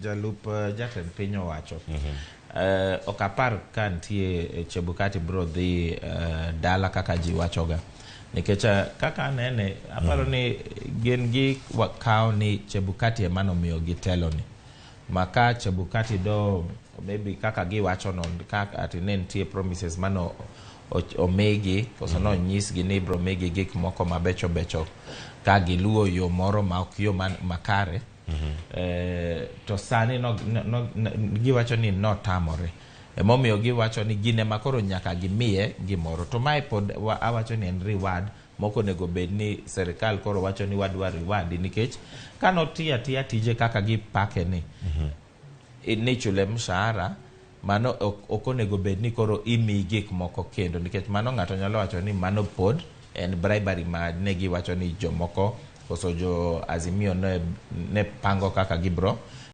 Jalup jatend piny owacho ok apar ka nitie Chebukati bro dhi dala kaka ji wachoga, nikech kaka anene, aparo ni gin gi kawo ni Chebukati ema nomiyogi teloni, ma ka Chebukati do maybe kaka giwacho no, kaka ati ne nitie promises mano omigi koso nonyisgi ni ibro migi gik moko mabecho becho ka giluwo yo moro ma ok yo makare. To sani no, giwacho ni notamore, emomiyo giwacho ni gin ema koro nyaka gimiye gimoro. To mae pod awacho ni en reward mok onego bed ni serikal koro wacho ni wadwa reward, nikech kanotiyo atiya tije kaka gipake ni ni chule mshahara, mano ok onego bed ni koro imiyi gik moko kendo, nikech mano ng'ato nyalo wacho ni mano pod en bribery ma ne giwacho ni jomoko koso jo Azimio ne pango kaka gibro.